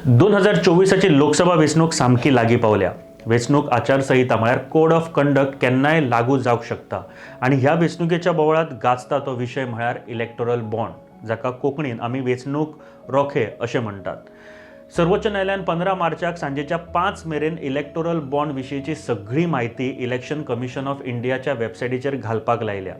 2024आची लोकसभा वेंचणूक सामकी लागीं पावल्या. वेंचणूक आचारसंहिता म्हळ्यार कोड ऑफ कंडक्ट केन्नाय लागू जावंक शकता आनी ह्या वेंचणुकेच्या बोवाळांत गाजता तो विशय म्हळ्यार इलेक्टोरल बॉन्ड, जाका कोंकणीन आमी वेंचणूक रोखे अशें म्हणटात. सर्वोच्च न्यायालयान 15 मार्चाक सांजेच्या 5 मेरेन इलेक्टोरल बॉन्ड विशींची सगळी म्हायती इलेक्शन कमिशन ऑफ इंडियाच्या वेबसायटीचेर घालपाक लायल्या.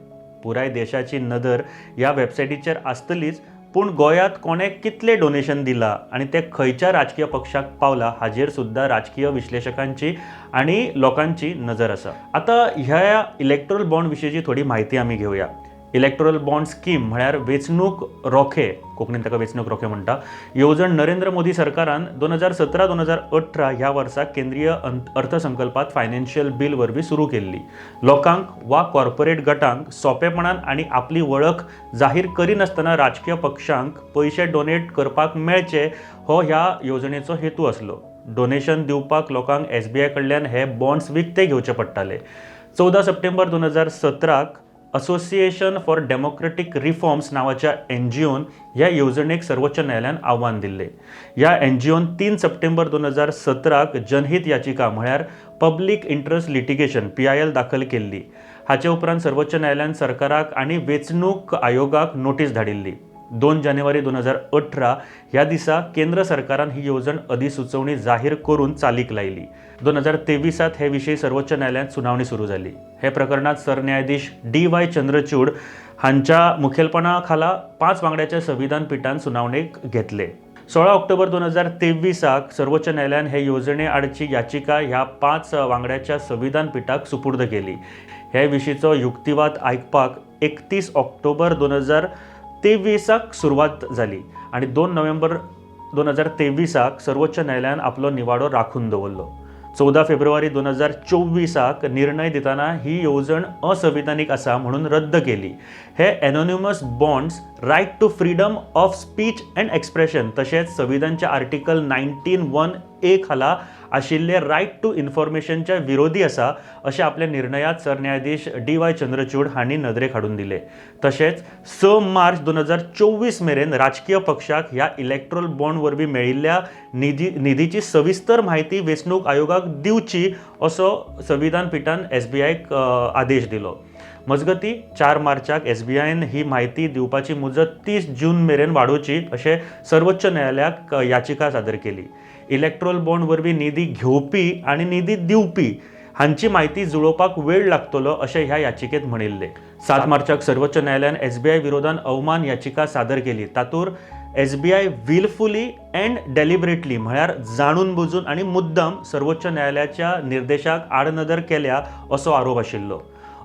पुराय देशाची नदर ह्या वेबसायटीचेर आसतलीच, पूण गोंयांत कोणें कितलें डोनेशन दिलां आनी तें खंयच्या राजकीय पक्षाक पावलां हाजेर सुद्दां राजकीय विश्लेशकांची आनी लोकांची नजर आसा. आतां ह्या इलेक्टोरल बॉन्ड विशींची थोडी म्हायती आमी घेवया. इलेक्टोरल बॉन्ड स्कीम म्हळ्यार वेंचणूक रोखे, कोंकणीन ताका वेंचणूक रोखे म्हणटा, येवजण नरेंद्र मोदी सरकारान 2017 2018 ह्या वर्सा केंद्रीय अर्थसंकल्पात फायनान्शियल बील वरवीं सुरू केल्ली. लोकांक वा कॉर्पोरेट गटांक सोंपेपणान आनी आपली वळख जाहीर करिनासतना राजकीय पक्षांक पयशे डोनेट करपाक मेळचे हो ह्या येवजणेचो हेतू आसलो. डोनेशन दिवपाक लोकांक एसबीआय कडल्यान हे बॉन्ड्स विकते घेवचे पडटाले. 14 सप्टेंबर 2017क असोसिएशन फॉर डेमोक्रेटीक रिफॉर्म्स नांवाच्या एनजीओन ह्या येवजणेक सर्वोच्च न्यायालयान आव्हान दिल्लें. ह्या एनजीओन 3 सप्टेंबर 2017क जनहीत याचिका म्हळ्यार पब्लीक इंट्रस्ट लिटिगेशन, पीआयएल दाखल केल्ली. हाचे उपरांत सर्वोच्च न्यायालयान सरकाराक आनी वेंचणूक आयोगाक नोटीस धाडिल्ली. 2 जानेवारी 2018 ह्या दिसा केंद्र सरकारान ही येवजण अधिसुचोवणी जाहीर करून चालीक लायली. 2023त हे विशीं सर्वोच्च न्यायालयांत सुनावणी सुरू जाली. हे प्रकरणात सरन्यायाधीश डी वाय चंद्रचूड हांच्या मुखेलपणा खाला पांच वांगड्याच्या संविधान पिठान सुनावणेक घेतले. 16 ऑक्टोबर 2023आक सर्वोच्च न्यायालयान हे येवजणे आडची याचिका ह्या पांच वांगड्याच्या संविधान पिठाक सुपूर्द केली. हे विशींचो युक्तिवाद आयकपाक 31 ऑक्टोबर 2023आक सुरवात जाली आनी 2 नोव्हेंबर 2023आक सर्वोच्च न्यायालयान आपलो निवाडो राखून दवरलो. 14 फेब्रुवारी 2024आक निर्णय दितना ही येवजण असंविधानीक आसा म्हणून रद्द केली. हे anonymous bonds right to freedom of speech and expression तशेंच संविधानच्या आर्टिकल 19(1)(a) खाला आशिल्ले रायट टू इन्फॉर्मेशनच्या विरोधी आसा अशें आपल्या निर्णयात सरन्यायाधीश डी वाय चंद्रचूड हांणी नदरेक हाडून दिले. तशेंच 6 मार्च 2024 मेरेन राजकीय पक्षाक ह्या इलेक्ट्रोल बॉन्ड वरवीं मेळिल्ल्या निधीची सविस्तर म्हायती वेंचणूक आयोगाक दिवची असो संविधान पिठान एसबीआयक आदेश दिलो. मजगती, 4 मार्चाक एसबीआयन ही म्हायती दिवपाची मुजत 30 जून मेरेन वाडोवची अशें सर्वोच्च न्यायालयाक याचिका सादर केली. इलेक्ट्रोल बॉन्ड वरवीं निधी घेवपी आनी निधी दिवपी हांची म्हायती जुळोवपाक वेळ लागतलो अशें ह्या याचिकेत म्हणिल्लें. 7 मार्चाक सर्वोच्च न्यायालयान एसबीआय विरोधान अवमान याचिका सादर केली. तातूंत एसबीआय विलफुली अँड डेलिबरेटली म्हळ्यार जाणून बुजून आनी मुद्दम सर्वोच्च न्यायालयाच्या निर्देशाक आडनदर केल्या असो आरोप आशिल्लो.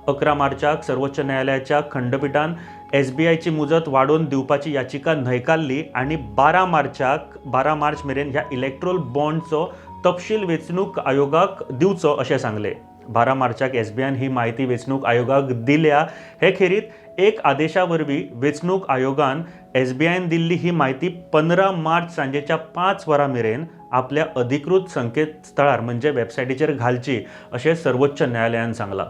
11 मार्चाक सर्वोच्च न्यायालयाच्या खंडपिठान एसबीआयची मुजत वाडोवन दिवपाची याचिका न्हयकारली आनी 12 मार्चाक 12 मार्च मेरेन ह्या इलेक्ट्रोल बॉन्डचो तपशील वेंचणूक आयोगाक दिवचो अशें सांगलें. 12 मार्चाक एसबीआयन ही म्हायती वेंचणूक आयोगाक दिल्या. हे खेरीत एक आदेशा वरवीं वेंचणूक आयोगान एसबीआयन दिल्ली ही म्हायती 15 मार्च सांजेच्या 5 वरां मेरेन आपल्या अधिकृत संकेतस्थळार म्हणजे वेबसायटीचेर घालची अशें सर्वोच्च न्यायालयान सांगलां.